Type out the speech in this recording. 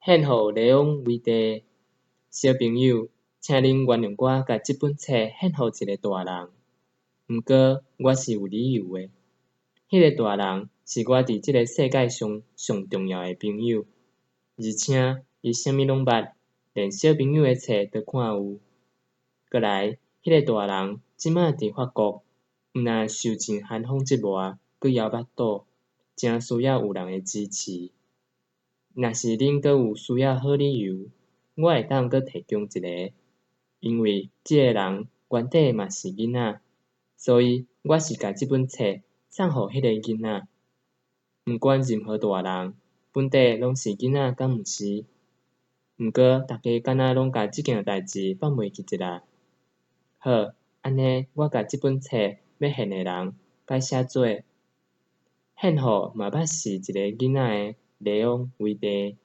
獻予雷翁維蒂。小朋友，請恁原諒我共這本冊獻予一个大人。毋過我是有理由的。彼个大人是我佇這个世界上上重要的朋友，而且伊啥物攏捌，連小朋友的冊都看有。閣來，彼个大人這馬佇法國，毋但受盡寒風折磨，閣枵腹肚，誠需要有人的支持。若是恁閣有需要好理由，我會當閣提供一个，因為這个人原底嘛是囡仔，所以我是共這本冊送予彼个囡仔。毋管任何大人，本底攏是囡仔，敢毋是？毋過逐家敢若攏共這件代誌放袂記一啦。好，按呢我共這本冊欲獻的人改寫做獻予嘛捌是一个囡仔的雷翁維蒂。